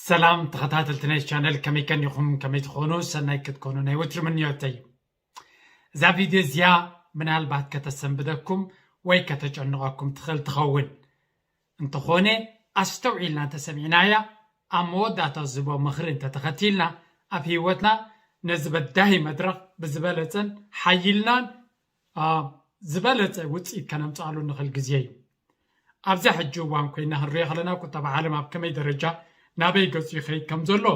ሰላም ተኸታተልቲ ናይ ቻነል፣ ከመይ ከኒኹም? ከመይ ትኾኑ? ሰናይ ክትኮኑ ናይ ወትሪ ምንዮተይ እዩ። እዛ ቪድዮ እዚኣ ምናልባት ከተሰንብደኩም ወይ ከተጨንቐኩም ትኽእል ትኸውን። እንተኾነ ኣስተውዒልና እንተሰሚዕናያ፣ ኣብ መወዳእታ ዝህቦ ምኽሪ እንተተኸቲልና፣ ኣብ ህይወትና ነዚ በዳሂ መድረኽ ብዝበለጸን ሓይልናን ዝበለጸ ውፅኢት ከነምፅኣሉ ንኽእል ግዜ እዩ። ኣብዛ ሕጂ እዋን ኮይና ክንሪኦ ከለና ቁጠባ ዓለም ኣብ ከመይ ደረጃ ናበይ ገፁ ይኸይድ ከም ዘሎ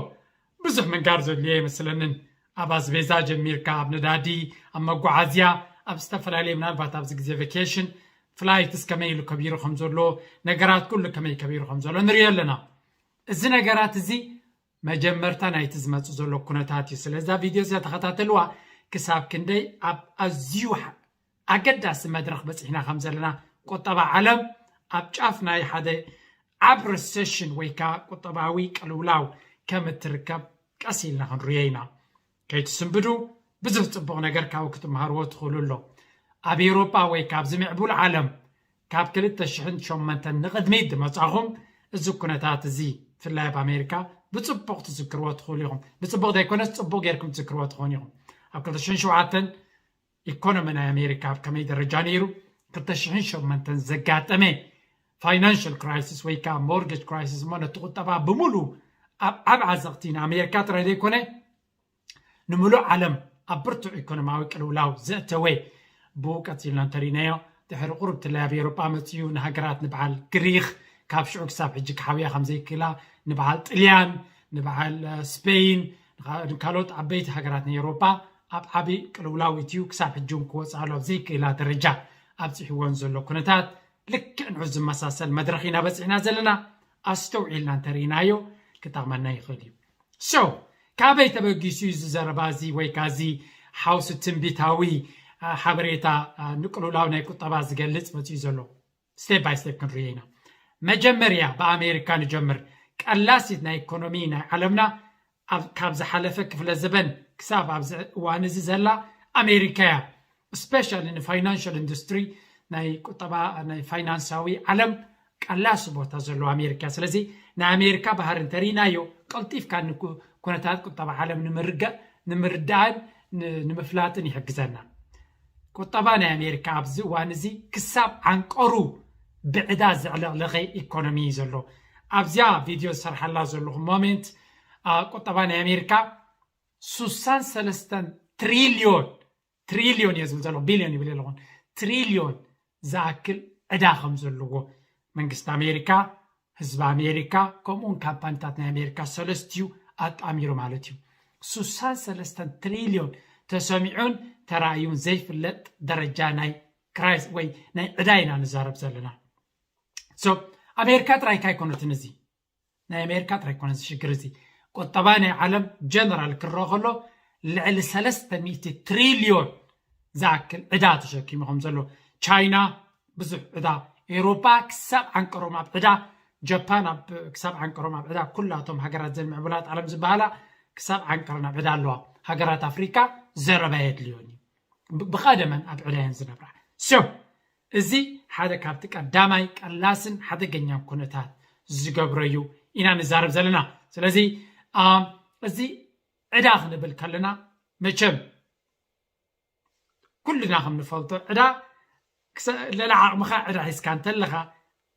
ብዙሕ ምንጋር ዘድልዮ ኣይመስለንን። ኣብ ኣስቤዛ ጀሚርካ፣ ኣብ ነዳዲ፣ ኣብ መጓዓዝያ፣ ኣብ ዝተፈላለዩ፣ ምናልባት ኣብዚ ግዜ ቨኬሽን ፍላይትስ ከመይ ኢሉ ከቢሩ ከም ዘሎ፣ ነገራት ኩሉ ከመይ ከቢሩ ከም ዘሎ ንሪኦ ኣለና። እዚ ነገራት እዚ መጀመርታ ናይቲ ዝመፅእ ዘሎ ኩነታት እዩ። ስለዚ እዛ ቪድዮ እዚኣ ተኸታተልዋ፣ ክሳብ ክንደይ ኣብ ኣዝዩ ኣገዳሲ መድረኽ በፂሕና ከም ዘለና፣ ቁጠባ ዓለም ኣብ ጫፍ ናይ ሓደ ዓብ ረሰሽን ወይ ከዓ ቁጠባዊ ቅልውላው ከም እትርከብ ቀስ ኢልና ክንሪኦ ኢና። ከይትስንብዱ፣ ብዙሕ ፅቡቕ ነገር ካብኡ ክትመሃርዎ ትኽእሉ ኣሎ። ኣብ ኤውሮጳ ወይ ካብዚ ምዕቡል ዓለም ካብ ክልተ ሽሕን ሸሞንተን ንቕድሚት ዝመጻኹም፣ እዚ ኩነታት እዚ ብፍላይ ኣብ ኣሜሪካ ብጽቡቕ ትዝክርዎ ትኽእሉ ኢኹም። ብጽቡቕ ዘይኮነስ ጽቡቕ ጌርኩም ትዝክርዎ ትኾኑ ኢኹም። ኣብ ክልተ ሽሕን ሸውዓተን ኢኮኖሚ ናይ ኣሜሪካ ኣብ ከመይ ደረጃ ነይሩ? ክልተ ሽሕን ሸሞንተን ዘጋጠመ ፋይናንሽል ክራይሲስ ወይ ከዓ ሞርጌጅ ክራይሲስ እሞ ነቲ ቁጠባ ብምሉ ኣብ ዓብ ዓዘቕቲ ንኣሜሪካ ጥራይ ዘይኮነ ንምሉእ ዓለም ኣብ ብርቱዕ ኢኮኖማዊ ቅልውላው ዘእተወ። ብኡ ቀጺልና እንተሪእናዮ፣ ድሕሪ ቁሩብ ትላይ ኣብ ኤውሮጳ መጺኡ ንሃገራት ንበዓል ግሪኽ ካብ ሽዑ ክሳብ ሕጂ ክሓውያ ከም ዘይክእላ፣ ንበዓል ጥልያን፣ ንበዓል ስፔይን፣ ንካልኦት ዓበይቲ ሃገራት ናይ ኤውሮጳ ኣብ ዓቢ ቅልውላው ኢትዩ ክሳብ ሕጂ እውን ክወጽኣሉ ኣብ ዘይክእላ ደረጃ ኣብጺሕዎን ዘሎ ኩነታት፣ ልክዕ ንዑ ዝመሳሰል መድረኽ ኢና በጺሕና ዘለና። ኣስተውዒልና እንተርኢናዮ ክጠቕመና ይኽእል እዩ። So፣ ካበይ ተበጊሱ እዩ እዚ ዘረባ እዚ ወይ ከዓ እዚ ሓውሲ ትንቢታዊ ሓበሬታ ንቅልውላው ናይ ቁጠባ ዝገልጽ መፂኡ ዘሎ? ስቴፕ ባይ ስቴፕ ክንርዮ ኢና። መጀመርያ ብኣሜሪካ ንጀምር። ቀላሲት ናይ ኢኮኖሚ ናይ ዓለምና ካብ ዝሓለፈ ክፍለ ዘበን ክሳብ ኣብዚ እዋን እዚ ዘላ ኣሜሪካ እያ። ስፔሻሊ ንፋይናንሽል ኢንዱስትሪ ናይ ቁጠባ ናይ ፋይናንሳዊ ዓለም ቀላሲ ቦታ ዘለዎ ኣሜሪካ። ስለዚ ናይ ኣሜሪካ ባህሪ እንተርኢናዮ ቀልጢፍካ ኩነታት ቁጠባ ዓለም ንምርዳእን ንምፍላጥን ይሕግዘና። ቁጠባ ናይ ኣሜሪካ ኣብዚ እዋን እዚ ክሳብ ዓንቀሩ ብዕዳ ዘዕለቕለኸ ኢኮኖሚ እዩ ዘሎ። ኣብዚኣ ቪድዮ ዝሰርሓላ ዘለኹ ሞሜንት ቁጠባ ናይ ኣሜሪካ ሱሳን ሰለስተን ትሪልዮን፣ ትሪልዮን እየ ዝብል ዘለኹ፣ ቢልዮን ይብል የለኹን፣ ትሪልዮን ዝኣክል ዕዳ ከም ዘለዎ መንግስቲ ኣሜሪካ፣ ህዝቢ ኣሜሪካ፣ ከምኡውን ካምፓኒታት ናይ ኣሜሪካ ሰለስቲኡ ኣጣሚሩ ማለት እዩ። ሱሳን ሰለስተን ትሪልዮን ተሰሚዑን ተራእዩን ዘይፍለጥ ደረጃ ናይ ክራይስ ወይ ናይ ዕዳ ኢና ንዛረብ ዘለና። So ኣሜሪካ ጥራይ ካይኮነትን እዚ ናይ ኣሜሪካ ጥራይ ኮነ እዚ ሽግር እዚ ቁጠባ ናይ ዓለም ጀነራል ክረኦ ከሎ ልዕሊ ሰለስተ ሚእቲ ትሪልዮን ዝኣክል ዕዳ ተሸኪሙ ከም ዘሎ፣ ቻይና ብዙሕ ዕዳ፣ ኤውሮፓ ክሳብ ዓንቀሮም ኣብ ዕዳ፣ ጃፓን ኣብ ክሳብ ዓንቀሮም ኣብ ዕዳ፣ ኩላቶም ሃገራት ዘን ምዕቡላት ዓለም ዝበሃላ ክሳብ ዓንቀረን ኣብ ዕዳ ኣለዋ። ሃገራት ኣፍሪካ ዘረባ የድልዮን እዩ። ብቐደመን ኣብ ዕዳ እየን ዝነብራ። So እዚ ሓደ ካብቲ ቀዳማይ ቀላስን ሓደገኛን ኩነታት ዝገብሮ እዩ ኢና ንዛረብ ዘለና። ስለዚ እዚ ዕዳ ክንብል ከለና መቸም ኩልና ከም ንፈልጦ ዕዳ ልዕሊ ዓቕምኻ ዕዳ ሒዝካ እንተለኻ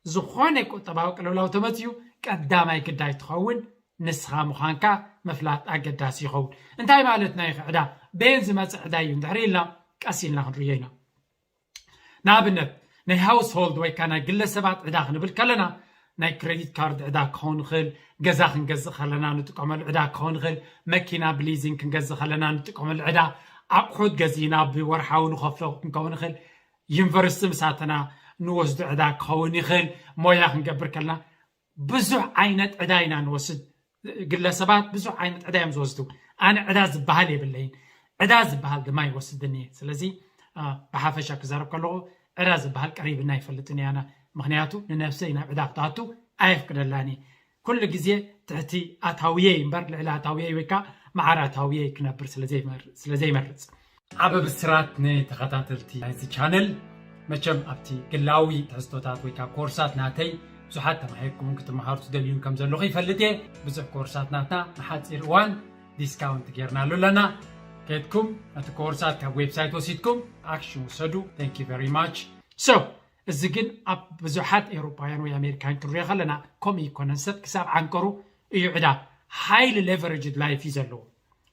ዝኾነ ቁጠባዊ ቅልውላው ተመፅዩ ቀዳማይ ግዳይ ትኸውን ንስኻ ምዃንካ ምፍላጥ ኣገዳሲ ይኸውን። እንታይ ማለት ናይ ዕዳ? በየን ዝመፅእ ዕዳ እዩ እንድሕር ኢልና ቀስ ኢልና ክንርዮ ኢና። ንኣብነት ናይ ሃውስሆልድ ወይ ከዓ ናይ ግለሰባት ዕዳ ክንብል ከለና ናይ ክሬዲት ካርድ ዕዳ ክኸውን ይኽእል፣ ገዛ ክንገዝእ ከለና ንጥቀመሉ ዕዳ ክኸውን ይኽእል፣ መኪና ብሊዚንግ ክንገዝእ ከለና ንጥቀመሉ ዕዳ፣ ኣቑሑት ገዚእና ብወርሓዊ ንኸፍሎ ክንከውን ይኽእል፣ ዩኒቨርሲቲ ምሳተና ንወስዶ ዕዳ ክኸውን ይኽእል፣ ሞያ ክንገብር ከለና ብዙሕ ዓይነት ዕዳ ኢና ንወስድ። ግለሰባት ብዙሕ ዓይነት ዕዳ እዮም ዝወስዱ። ኣነ ዕዳ ዝበሃል የብለይን፣ ዕዳ ዝበሃል ድማ ይወስድን እየ። ስለዚ ብሓፈሻ ክዛረብ ከለኹ ዕዳ ዝበሃል ቀሪብና ይፈልጥን እያና። ምክንያቱ ንነብሰይ ናብ ዕዳ ክትኣቱ ኣየፍቅደላን እየ። ኩሉ ግዜ ትሕቲ ኣታውየይ እምበር ልዕሊ ኣታውየይ ወይ ከዓ መዓር ኣታውየይ ክነብር ስለዘይመርፅ። ዓበ ብስራት ንተኸታተልቲ ናይዚ ቻነል። መቸም ኣብቲ ግላዊ ትሕዝቶታት ወይ ከዓ ኮርሳት ናተይ ብዙሓት ተማሂርኩምን ክትመሃሩ ትደልዩን ከም ዘለኹ ይፈልጥ እየ። ብዙሕ ኮርሳት ናትና ንሓፂር እዋን ዲስካውንት ጌርናሉ ኣለና። ከድኩም ነቲ ኮርሳት ካብ ዌብሳይት ወሲድኩም ኣክሽን ውሰዱ። Thank you very much። So እዚ ግን ኣብ ብዙሓት ኤውሮፓውያን ወይ ኣሜሪካን ክንሪኦ ከለና ከምኡ ይኮነን። ሰብ ክሳብ ዓንቀሩ እዩ ዕዳ። Highly leveraged life እዩ ዘለዎ።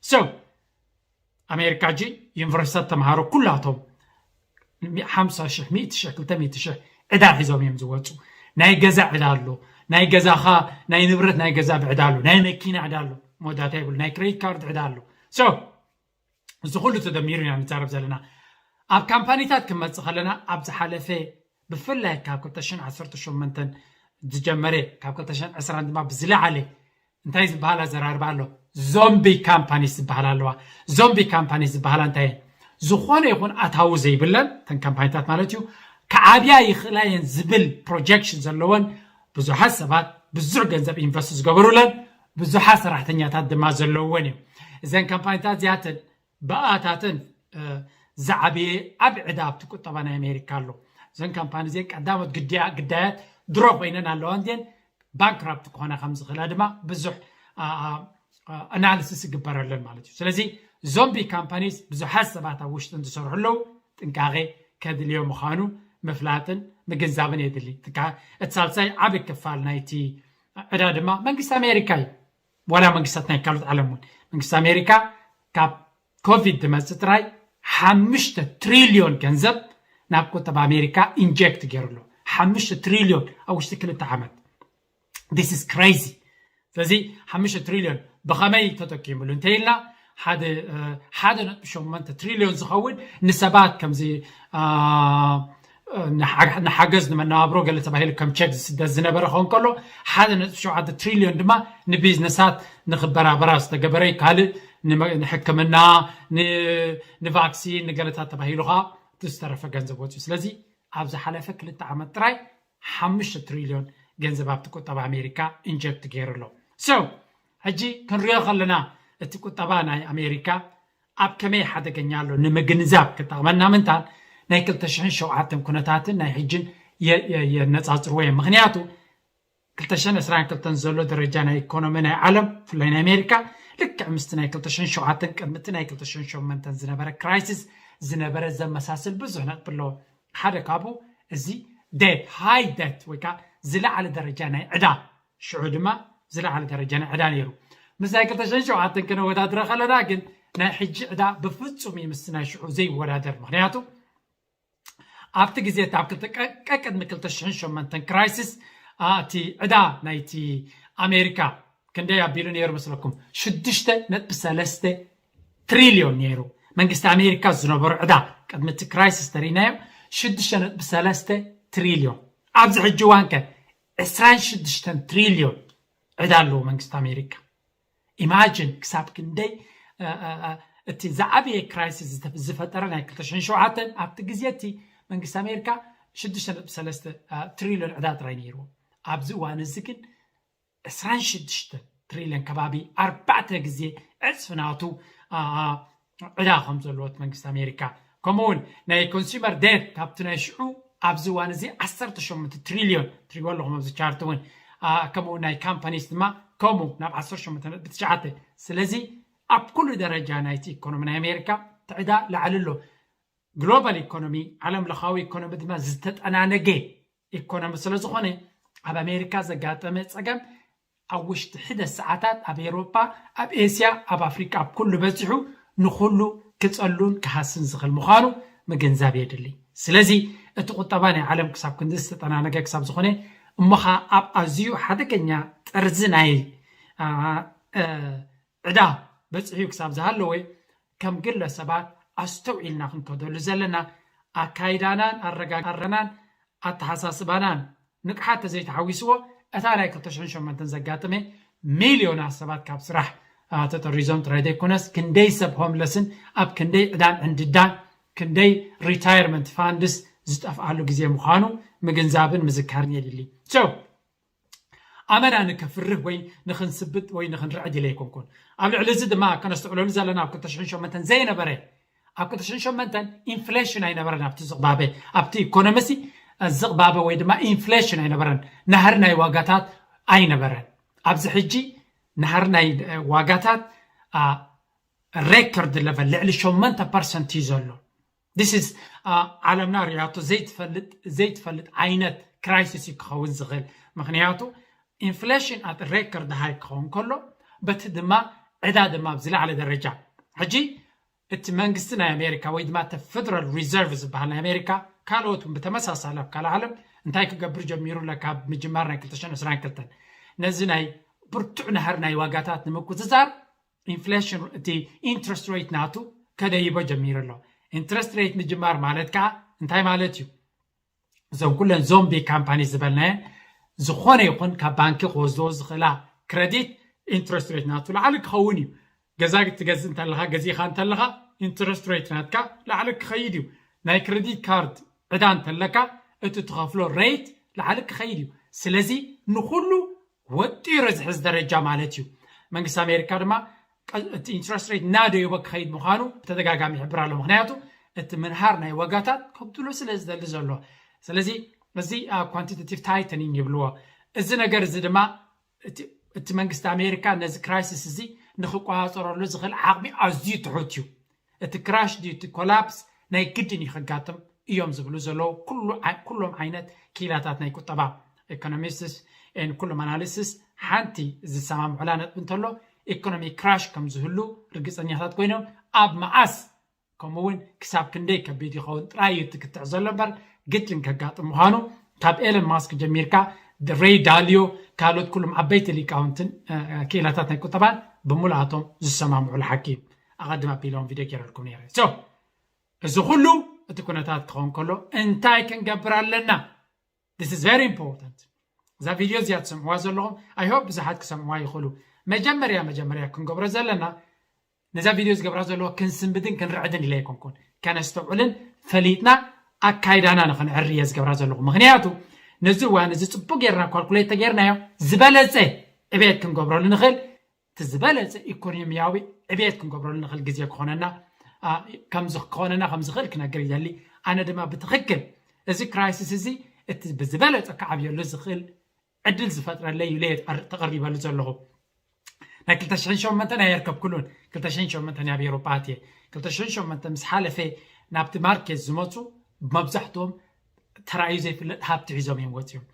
So ኣሜሪካ ሕጂ ዩኒቨርሲታት ተምሃሮ ኩላቶም ሓምሳ ሽሕ፣ ሚእቲ ሽሕ፣ ክልተ ሚእቲ ሽሕ ዕዳ ሒዞም እዮም ዝወፁ። ናይ ገዛ ዕዳ ኣሎ፣ ናይ ገዛኻ ናይ ንብረት ናይ ገዛ ብዕዳ ኣሎ፣ ናይ መኪና ዕዳ ኣሎ፣ መወዳእታ ይብሉ ናይ ክሬዲት ካርድ ዕዳ ኣሎ። So እዚ ኩሉ ተደሚሩ ኢና ንዛረብ ዘለና። ኣብ ካምፓኒታት ክንመፅእ ከለና ኣብ ዝሓለፈ ብፍላይ ካብ ክልተ ሽሕን ዓሰርተ ሸሞንተን ዝጀመረ ካብ ክልተ ሽሕን ዕስራን ድማ ብዝለዓለ እንታይ ዝበሃል ኣዘራርባ ኣሎ? ዞምቢ ካምፓኒስ ዝበሃል ኣለዋ። ዞምቢ ካምፓኒስ ዝበሃላ እንታይ እየን? ዝኾነ ይኹን ኣታዊ ዘይብለን እተን ካምፓኒታት ማለት እዩ፣ ክዓብያ ይኽእላ እየን ዝብል ፕሮጀክሽን ዘለወን፣ ብዙሓት ሰባት ብዙሕ ገንዘብ ኢንቨስት ዝገበሩለን፣ ብዙሓት ሰራሕተኛታት ድማ ዘለውወን እዮም። እዘን ካምፓኒታት እዚኣተን ብኣታተን ዝዓበየ ዓብ ዕዳ ኣብቲ ቁጠባ ናይ ኣሜሪካ ኣሎ። እዘን ካምፓኒ እዚአን ቀዳሞት ግዳያት ድሮ ኮይነን ኣለዋ እንዲን ባንክራፕት ክኾና ከም ዝኽእላ ድማ ብዙሕ ኣናሊሲስ ይግበረለን ማለት እዩ። ስለዚ ዞምቢ ካምፓኒስ ብዙሓት ሰባት ኣብ ውሽጥን ዝሰርሑ ኣለዉ። ጥንቃቄ ከድልዮ ምዃኑ ምፍላጥን ምግንዛብን የድሊ። እቲ ሳልሳይ ዓብ ክፋል ናይቲ ዕዳ ድማ መንግስቲ ኣሜሪካ እዩ። ዋላ መንግስታት ናይ ካልኦት ዓለም እውን መንግስቲ ኣሜሪካ ካብ ኮቪድ ዝመፅእ ጥራይ ሓሙሽተ ትሪልዮን ገንዘብ ናብ ቁጠባ ኣሜሪካ ኢንጀክት ገይሩ ኣሎ። ሓሙሽተ ትሪልዮን ኣብ ውሽጢ ክልተ ዓመት። This is crazy። ስለዚ ሓሙሽተ ትሪልዮን ብኸመይ ተጠቂምሉ እንተኢልና ሓደ ሓደ ነጥቢ ሸሞንተ ትሪልዮን ዝኸውን ንሰባት ከምዚ ንሓገዝ ንመነባብሮ ገለ ተባሂሉ ከም ቸክ ዝስደድ ዝነበረ ክኸውን ከሎ ሓደ ነጥቢ ሸውዓተ ትሪልዮን ድማ ንቢዝነሳት ንክበራበራ ዝተገበረ ካልእ ንሕክምና ንቫክሲን ንገለታት ተባሂሉ ከዓ ዝተረፈ ገንዘብ ወፅዩ። ስለዚ ኣብ ዝሓለፈ ክልተ ዓመት ጥራይ ሓሙሽተ ትሪልዮን ገንዘብ ኣብቲ ቁጠባ ኣሜሪካ ኢንጀክት ገይሩ ኣሎ። So ሕጂ ክንሪኦ ከለና እቲ ቁጠባ ናይ ኣሜሪካ ኣብ ከመይ ሓደገኛ ኣሎ ንምግንዛብ ክጠቕመና ምንታን ናይ ክልተ ሽሕን ሸውዓተን ኩነታትን ናይ ሕጅን የነፃፅርዎ እዮም። ምክንያቱ ክልተ ሽሕን ዕስራን ክልተን ዘሎ ደረጃ ናይ ኢኮኖሚ ናይ ዓለም ብፍላይ ናይ ኣሜሪካ ልክዕ ምስቲ ናይ ክልተ ሽሕን ሸውዓተን ቅድሚ እቲ ናይ ክልተ ሽሕን ሸሞንተን ዝነበረ ክራይሲስ ዝነበረ ዘመሳስል ብዙሕ ነጥቢ ኣለዎ። ሓደ ካብኡ እዚ ዴት ሃይ ዴት ወይ ከዓ ዝለዓለ ደረጃ ናይ ዕዳ ሽዑ ድማ ዝለዓለ ደረጃ ናይ ዕዳ ነይሩ። ምስ ናይ ክልተ ሽሕን ሸውዓተን ክነወዳድሮ ከለና ግን ናይ ሕጂ ዕዳ ብፍፁም እዩ ምስቲ ናይ ሽዑ ዘይወዳደር። ምክንያቱ ኣብቲ ግዜ እቲ ኣብ ቀቅድሚ ክልተ ሽሕን ሸሞንተን ክራይሲስ እቲ ዕዳ ናይቲ ኣሜሪካ ክንደይ ኣቢሉ ነይሩ መስለኩም? ሽዱሽተ ነጥቢ ሰለስተ ትሪልዮን ነይሩ። መንግስቲ ኣሜሪካ ዝነበሮ ዕዳ ቅድሚ እቲ ክራይሲስ ተሪእናዮ ሽዱሽተ ነጥቢ ሰለስተ ትሪልዮን። ኣብዚ ሕጂ እዋን ከ ዕስራን ሽዱሽተን ትሪልዮን ዕዳ ኣለዎ መንግስቲ ኣሜሪካ። ኢማጅን ክሳብ ክንደይ እቲ ዝዓበየ ክራይሲስ ዝፈጠረ ናይ ክልተ ሽሕን ሸውዓተን ኣብቲ ግዜ እቲ መንግስቲ ኣሜሪካ ሽዱሽተ ነጥቢ ሰለስተ ትሪልዮን ዕዳ ጥራይ ነይርዎ። ኣብዚ እዋን እዚ ግን ዕስራን ሽዱሽተ ትሪልዮን ከባቢ ኣርባዕተ ግዜ ዕፅፊ ናቱ ዕዳ ከም ዘለዎ እቲ መንግስቲ ኣሜሪካ ከምኡ እውን ናይ ኮንሱመር ዴት ካብቲ ናይ ሽዑ ኣብዚ እዋን እዚ ዓሰርተ ሸሞንተ ትሪልዮን ትሪዎ ኣለኹም ኣብዚ ቻርት እውን ከምኡ ናይ ካምፓኒስ ድማ ከምኡ ናብ ዓሰርተ ሸሞንተ ነጥቢ ትሽዓተ። ስለዚ ኣብ ኩሉ ደረጃ ናይቲ ኢኮኖሚ ናይ ኣሜሪካ ትዕዳ ላዕሊ ኣሎ። ግሎባል ኢኮኖሚ ዓለም ለኻዊ ኢኮኖሚ ድማ ዝተጠናነገ ኢኮኖሚ ስለዝኾነ ኣብ ኣሜሪካ ዘጋጠመ ፀገም ኣብ ውሽጢ ሒደት ሰዓታት ኣብ ኤውሮጳ ኣብ ኤስያ ኣብ ኣፍሪቃ ኣብ ኩሉ በፂሑ ንኩሉ ክፀሉን ክሃስን ዝኽእል ምዃኑ ምግንዛብ የድሊ። ስለዚ እቲ ቁጠባ ናይ ዓለም ክሳብ ክንዲ ዝተጠናነገ ክሳብ ዝኾነ እሞ ኸዓ ኣብ ኣዝዩ ሓደገኛ ጠርዚ ናይ ዕዳ በፂሑ ክሳብ ዝሃለወ ከም ግለሰባት ኣስተውዒልና ክንከደሉ ዘለና ኣካይዳናን ኣረጋጋርናን ኣተሓሳስባናን ንቕሓት ተዘይተሓዊስዎ እታ ናይ ክልተ ሽሕን ሸሞንተን ዘጋጠመ ሚልዮናት ሰባት ካብ ስራሕ ተጠሪዞም ጥራይ ዘይኮነስ ክንደይ ሰብ ሆምለስን ኣብ ክንደይ ዕዳን ዕንድዳን ክንደይ ሪታየርመንት ፋንድስ ዝጠፍኣሉ ግዜ ምዃኑ ምግንዛብን ምዝካርን የድሊ። ኣመና ንከፍርህ ወይ ንክንስብጥ ወይ ንክንርዕድ ኢለ ኣይኮንኩን። ኣብ ልዕሊ እዚ ድማ ከነስተውዕለሉ ዘለና ኣብ ክልተ ሽሕን ሸሞንተን ዘይነበረ ኣብ ክልተ ሽሕን ሸሞንተን ኢንፍሌሽን ኣይነበረን ኣብቲ ዝቕባበ ኣብቲ ኢኮኖሚሲ ዝቕባበ ወይ ድማ ኢንፍሌሽን ኣይነበረን፣ ናህሪ ናይ ዋጋታት ኣይነበረን። ኣብዚ ሕጂ ናህሪ ናይ ዋጋታት record level ልዕሊ ሸሞንተ ፐርሰንት እዩ ዘሎ። This is ዓለምና ሪያቶ ዘይትፈልጥ ዘይትፈልጥ ዓይነት ክራይሲስ እዩ ክኸውን ዝኽእል። ምክንያቱ ኢንፍሌሽን ኣት ሬከርድ ሃይ ክኸውን ከሎ፣ በቲ ድማ ዕዳ ድማ ኣብ ዝለዓለ ደረጃ። ሕጂ እቲ መንግስቲ ናይ ኣሜሪካ ወይ ድማ እቲ ፌደራል ሪዘርቭ ዝበሃል ናይ ኣሜሪካ፣ ካልኦት እውን ብተመሳሳሊ ኣብ ካልእ ዓለም እንታይ ክገብር ጀሚሩ ኣሎ? ካብ ምጅማር ናይ ክልተ ሽሕን ዕስራን ክልተን ነዚ ናይ ብርቱዕ ናህሪ ናይ ዋጋታት ንምቁፅፃር ኢንፍሌሽን እቲ ኢንትረስት ሬት ናቱ ከደይቦ ጀሚሩ ኣሎ። ኢንትረስት ሬት ምጅማር ማለት ከዓ እንታይ ማለት እዩ? እዞም ኩለን ዞምቢ ካምፓኒ ዝበልናየን ዝኾነ ይኹን ካብ ባንኪ ክወስድዎ ዝኽእላ ክረዲት ኢንትረስት ሬት ናቱ ላዕሊ ክኸውን እዩ። ገዛ ትገዝእ እንተለኻ ገዚኻ እንተለኻ ኢንትረስት ሬት ናትካ ላዕሊ ክኸይድ እዩ። ናይ ክረዲት ካርድ ዕዳ እንተለካ እቲ ትኸፍሎ ሬት ላዕሊ ክኸይድ እዩ። ስለዚ ንኹሉ ወጢሩ ዝሕዝ ደረጃ ማለት እዩ። መንግስቲ ኣሜሪካ ድማ ቀ- እቲ ኢንትረስት ሬት እናደየበ ክኸይድ ምዃኑ ብተደጋጋሚ ይሕብር ኣሎ። ምክንያቱ እቲ ምንሃር ናይ ዋጋታት ከብድሎ ስለ ዝደሊ ዘሎ። ስለዚ እዚ ኳንቲቴቲቭ ታይተኒንግ ይብልዎ። እዚ ነገር እዚ ድማ እቲ እቲ መንግስቲ ኣሜሪካ ነዚ ክራይሲስ እዚ ንክቆፃፀረሉ ዝኽእል ዓቕሚ ኣዝዩ ትሑት እዩ። እቲ ክራሽ ድዩ እቲ ኮላፕስ ናይ ግድን እዩ ከጋጥም እዮም ዝብሉ ዘለዉ ኩሉ ዓይ- ኩሎም ዓይነት ክኢላታት ናይ ቁጠባ ኢኮኖሚስትስ ን ኩሎም ኣናሊስትስ ሓንቲ ዝሰማምዑላ ነጥቢ እንተሎ ኢኮኖሚ ክራሽ ከም ዝህሉ ርግፀኛታት ኮይኖም ኣብ መዓስ ከምኡ እውን ክሳብ ክንደይ ከቢድ ይኸውን ጥራይ እዩ ትክትዕ ዘሎ እምበር ግድን ከጋጥም ምዃኑ ካብ ኤለን ማስክ ጀሚርካ ሬይ ዳልዮ ካልኦት ኩሎም ዓበይቲ ሊቃውንትን እ፣ እ፣ ክኢላታት ናይ ቁጠባን ብምልኣቶም ዝሰማምዑሉ ሓቂ እዩ። ኣቐድም ኣቢሎም ቪድዮ ገይረልኩም ነይረ። So እዚ ኩሉ እቲ ኩነታት ክኸውን ከሎ እንታይ ክንገብር ኣለና? This is very important። እዛ ቪድዮ እዚኣ ትሰምዕዋ ዘለኹም I hope ብዙሓት ክሰምዕዋ ይኽእሉ። መጀመርያ መጀመርያ ክንገብሮ ዘለና ነዛ ቪድዮ ዝገብራ ዘለዎ ክንስንብድን ክንርዕድን ኢለ ኣይኮንኩን፣ ከነስተውዕልን ፈሊጥና ኣካይዳና ንኽንዕሪ እየ ዝገብራ ዘለኹ። ምክንያቱ ነዚ እዋን እዚ ፅቡቅ ጌርና ኳልኩሌት ተጌርናዮ ዝበለፀ ዕቤት ክንገብረሉ ንኽእል እቲ ዝበለፀ ኢኮኖሚያዊ ዕቤት ክንገብረሉ ንኽእል ግዜ ክኾነና አ፣ ከም ዝኽ- ክኾነና ከም ዝኽእል ክነግር ይደሊ። ኣነ ድማ ብትኽክል እዚ ክራይሲስ እዚ እቲ ብዝበለፀ ክዓብየሉ ዝኽእል ዕድል ዝፈጥረለይ ኢለ እየ ተቐር- ተቐሪበሉ ዘለኹ። ናይ ክልተ ሽሕን ሸሞንተን ኣየርከብኩሉን። ክልተ ሽሕን ሸሞንተን ኣብ ኤውሮጳ ኣትየ። ክልተ ሽሕን ሸሞንተን ምስ ሓለፈ ናብቲ ማርኬት ዝመፁ መብዛሕትኦም ተራእዩ ዘይፍለጥ ሃብቲ ሒዞም እዮም ወፂኦም።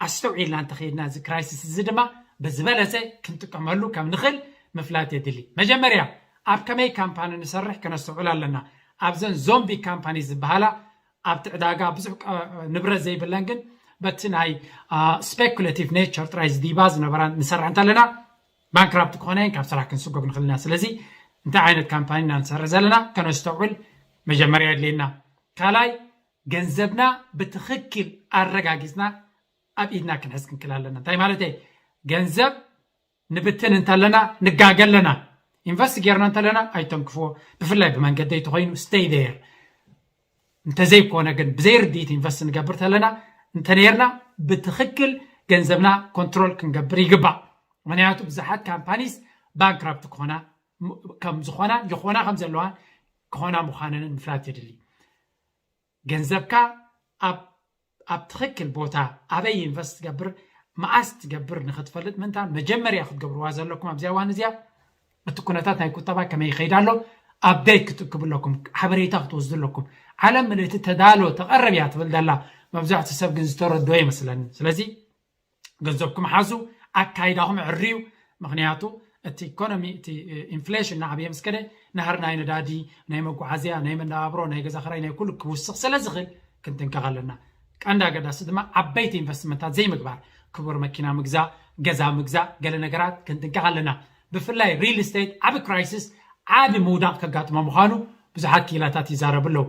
ኣስተውዒልና እንተኸይድና እዚ ክራይሲስ እዚ ድማ ብዝበለፀ ክንጥቀመሉ ከም ንኽእል ምፍላጥ የድሊ። መጀመርያ ኣብ ከመይ ካምፓኒ ንሰርሕ ከነስተውዕል ኣለና። ኣብዘን ዞምቢ ካምፓኒ ዝበሃላ ኣብቲ ዕዳጋ ብዙሕ ቀ- ንብረት ዘይብለን ግን በቲ ናይ ስፔኩሌቲቭ ኔቸር ጥራይ ዝዲባ ዝነበራ ንሰርሕ እንተለና ባንክራፕት ክኾነ እየን ካብ ስራሕ ክንስጎግ ንኽእል ኢና። ስለዚ እንታይ ዓይነት ካምፓኒ ኢና ንሰርሕ ዘለና ከነስተውዕል መጀመርያ የድልየና። ካልኣይ ገንዘብና ብትኽክል ኣረጋጊፅና ኣብ ኢድና ክንሕዝ ክንክእል ኣለና። እንታይ ማለት እየ? ገንዘብ ንብትን እንተለና ንጋገ ኣለና። ኢንቨስት ጌርና እንተለና ኣይተንክፍዎ። ብፍላይ ብመንገዲ ተኮይኑ stay there። እንተዘይኮነ ግን ብዘይ ርድኢት ኢንቨስት ንገብር ተለና እንተነርና ብትኽክል ገንዘብና ኮንትሮል ክንገብር ይግባእ። ምክንያቱ ብዙሓት ካምፓኒስ ባንክራፕት ክኾና ም- ከም ዝኾና ይኾና ከም ዘለዋ ክኾና ምዃነንን ምፍላጥ የድሊ። ገንዘብካ ኣብ ኣብ ትኽክል ቦታ ኣበይ ኢንቨስት ትገብር መዓስ ትገብር ንክትፈልጥ ምንታን መጀመርያ ክትገብርዋ ዘለኩም ኣብዚኣ እዋን እዚኣ እቲ ኩነታት ናይ ቁጠባ ከመይ ይኸይድ ኣሎ ኣፕዴት ክትእክቡ ኣለኩም ሓበሬታ ክትወስዱ ኣለኩም። ዓለም ምልእቲ ተዳሎ ተቐረብ እያ ትብል ዘላ። መብዛሕትኡ ሰብ ግን ዝተረድኦ ይመስለኒ። ስለዚ ገንዘብኩም ሓዙ፣ ኣካይዳኹም ዕርዩ። ምክንያቱ እቲ ኢኮኖሚ እቲ ኢንፍሌሽን እናዓበየ ምስ ከደ ናህሪ ናይ ነዳዲ፣ ናይ መጓዓዝያ፣ ናይ መነባብሮ፣ ናይ ገዛ ክራይ፣ ናይ ኩሉ ክውስኽ ስለ ዝኽእል ክንጥንቀቕ ኣለና። ቀንዲ ኣገዳሲ ድማ ዓበይቲ ኢንቨስትመንታት ዘይምግባር፣ ክቡር መኪና ምግዛእ፣ ገዛ ምግዛእ፣ ገለ ነገራት ክንጥንቀቕ ኣለና። ብፍላይ ሪል ስቴት ዓቢ ክራይሲስ ዓቢ ምውዳቕ ከጋጥሞ ምዃኑ ብዙሓት ክኢላታት ይዛረቡ ኣለዉ።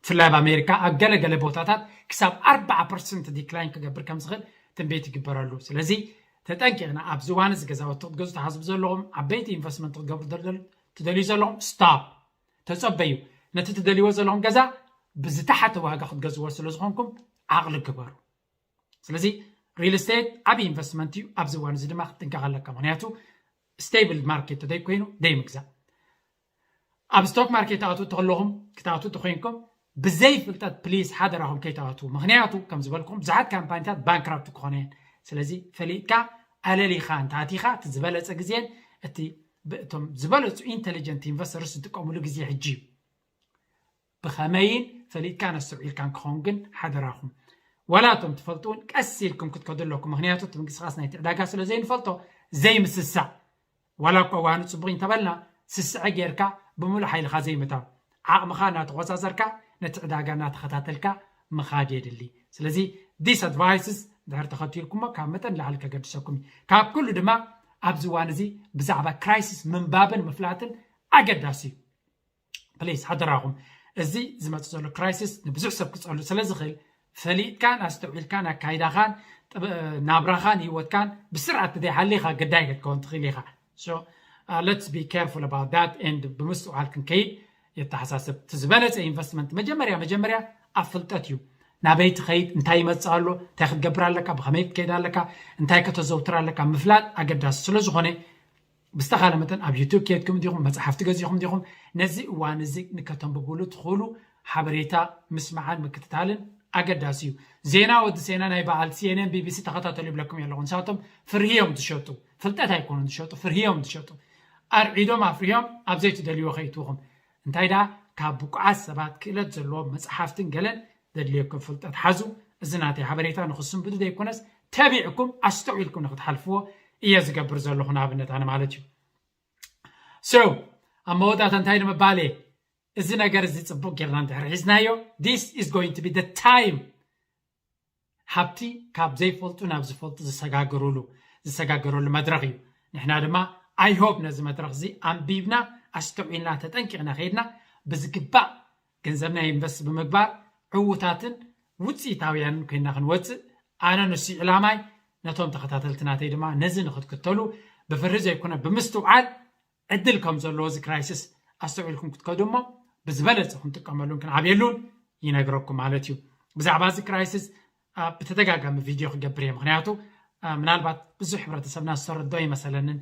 ብፍላይ ኣብ ኣሜሪካ ኣብ ገለ ገለ ቦታታት ክሳብ ኣርባዓ ፐርሰንት ዲክላይን ክገብር ከም ዝኽእል ትንቤት ይግበረሉ። ስለዚ ተጠንቂቕና ኣብዚ እዋን እዚ ገዛውቲ ክትገዙ ትሓስቡ ዘለኹም ዓበይቲ ኢንቨስትመንት ክትገብሩ ትደል- ትደልዩ ዘለኹም ስታፕ ተጸበዩ። ነቲ ትደልይዎ ዘለኹም ገዛ ብዝተሓተ ዋጋ ክትገዝዎ ስለ ዝኾንኩም ዓቕሊ ግበሩ። ስለዚ ሪል ስቴት ዓብዪ ኢንቨስትመንት እዩ። ኣብዚ እዋን እዚ ድማ ክትጥንቀቕ ኣለካ። ምክንያቱ ስቴብል ማርኬት ተዘይኮይኑ ደይ ምግዛእ ኣብ ስቶክ ማርኬት ትኣትዉ ተለኹም ክትኣትዉ ተኮይንኩም ብዘይ ፍልጠት ፕሊስ ሓደራኹም ከይተኣትዉ። ምክንያቱ ከም ዝበልኩም ብዙሓት ካምፓኒታት ባንክራፕት ክኾነ እየን። ስለዚ ፈሊጥካ ኣለሊኻ እንተኣቲኻ እቲ ዝበለፀ ግዜን እቲ እቶም ዝበለፁ ኢንቴሊጀንት ኢንቨስተርስ ዝጥቀሙሉ ግዜ ሕጂ እዩ። ብኸመይን ፈሊጥካን ኣስተውዒልካን ክኸውን ግን ሓደራኹም። ዋላ እቶም ትፈልጡ እውን ቀስ ኢልኩም ክትከዱ ኣለኩም። ምክንያቱ እቲ ምንቅስቃስ ናይቲ ዕዳጋ ስለ ዘይንፈልጦ ዘይምስሳዕ። ዋላ እኳ ዋኑ ፅቡቕ እንተበልና ስስዐ ጌርካ ብምሉእ ሓይልኻ ዘይምታው፣ ዓቕምኻ እናተቆፃፀርካ ነቲ ዕዳጋ እናተኸታተልካ ምኻድ የድሊ። ስለዚ this advices ድሕር ተኸቲልኩሞ ካብ መጠን ላዕሊ ከገድሰኩም እዩ። ካብ ኩሉ ድማ ኣብዚ እዋን እዚ ብዛዕባ ክራይሲስ ምንባብን ምፍላጥን ኣገዳሲ እዩ። ፕሊስ ሓደራኹም፣ እዚ ዝመፅእ ዘሎ ክራይሲስ ንብዙሕ ሰብ ክፀሉ ስለ ዝኽእል ፈሊጥካን ኣስተውዒልካን ኣካይዳኻን ጥብ- ናብራኻን ህይወትካን ብስርዓት ተዘይሓሊኻ ገዳይ ክትከውን ትኽእል ኢኻ። So let's be careful about that and ብምስትውዓል ክንከይድ የተሓሳስብ። እቲ ዝበለፀ ኢንቨስትመንት መጀመርያ መጀመርያ ኣብ ፍልጠት እዩ። ናበይ ትኸይድ፣ እንታይ ይመፅእ ኣሎ፣ እንታይ ክትገብር ኣለካ፣ ብኸመይ ክትከይድ ኣለካ፣ እንታይ ከተዘውትር ኣለካ ምፍላጥ ኣገዳሲ ስለ ዝኾነ ብዝተኻለ መጠን ኣብ ዩቱብ ከይድኩም ዲኹም መፅሓፍቲ ገዚኹም ዲኹም ነዚ እዋን እዚ ንከተንብብሉ ትኽእሉ ሓበሬታ ምስማዕን ምክትታልን ኣገዳሲ እዩ። ዜና ወዲ ዜና ናይ በዓል ሲኤንኤን ቢቢሲ ተኸታተሉ ይብለኩም የለኹ። ንሳቶም ፍርሂ እዮም ዝሸጡ፣ ፍልጠት ኣይኮኑን ዝሸጡ፣ ፍርሂ እዮም ዝሸጡ። ኣርዒዶም ኣፍርዮም ኣብ ዘይትደልይዎ ከይትውኹም። እንታይ ደኣ ካብ ብቁዓት ሰባት ክእለት ዘለዎ መፅሓፍትን ገለን ዘድልየኩም ፍልጠት ሓዙ። እዚ ናተይ ሓበሬታ ንክስንብዱ ዘይኮነስ ተቢዕኩም ኣስተውዒልኩም ንክትሓልፍዎ እየ ዝገብር ዘለኹ ንኣብነት ኣነ ማለት እዩ። So ኣብ መወዳእታ እንታይ ንምባል እየ? እዚ ነገር እዚ ፅቡቅ ጌርና እንድሕር ሒዝናዮ this is going to be the time ሃብቲ ካብ ዘይፈልጡ ናብ ዝፈልጡ ዝሰጋገሩሉ ዝሰጋገረሉ መድረኽ እዩ። ንሕና ድማ I hope ነዚ መድረኽ እዚ ኣንቢብና ኣስተውዒልና ተጠንቂቕና ከይድና ብዝግባእ ገንዘብና ኢንቨስት ብምግባር ዕዉታትን ውፅኢታውያንን ኮይና ክንወፅእ ኣነ ንሱ ዕላማይ። ነቶም ተኸታተልቲ ናተይ ድማ ነዚ ንክትክተሉ ብፍርሂ ዘይኮነ ብምስትውዓል ዕድል ከም ዘለዎ እዚ ክራይሲስ ኣስተውዒልኩም ክትከዱ እሞ ብዝበለፀ ክንጥቀመሉን ክንዓብየሉን ይነግረኩም ማለት እዩ። ብዛዕባ እዚ ክራይሲስ ብተደጋጋሚ ቪድዮ ክገብር እየ። ምክንያቱ ምናልባት ብዙሕ ሕብረተሰብና ዝተረዶ ይመሰለንን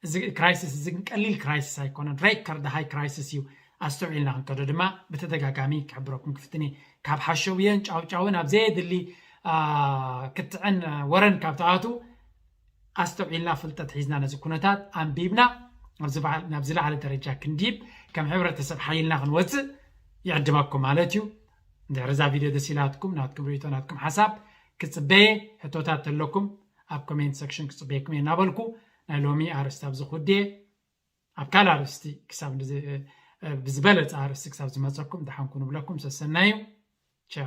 እዚ ክራይሲስ እዚ ግን ቀሊል ክራይሲስ ኣይኮነን። ሬከርድ ሃይ ክራይሲስ እዩ። ኣስተውዒልና ክንከዶ ድማ ብተደጋጋሚ ክሕብረኩም ክፍትን እየ። ካብ ሓሸውየን ጫውጫውን ኣብ ዘየድሊ ክትዕን ወረን ካብ ተኣቱ ኣስተውዒልና ፍልጠት ሒዝና ነዚ ኩነታት ኣንቢብና ናብ ዝለዓለ ደረጃ ክንዲብ ከም ሕብረተሰብ ሓይልና ክንወፅእ ይዕድመኩም ማለት እዩ። እንድሕር እዛ ቪድዮ ደስ ኢላትኩም ናትኩም ርእቶ ናትኩም ሓሳብ ክፅበየ ሕቶታት ተለኩም ኣብ ኮሜንት ሰክሽን ክፅበየኩም እየ እናበልኩ ናይ ሎሚ ኣርእስቲ ኣብዚ ክውድየ ኣብ ካልእ ኣርእስቲ ክሳብ ብዝበለፀ ኣርእስቲ ክሳብ ዝመፀኩም ደሓንኩ ንብለኩም ሰሰናዩ ቻ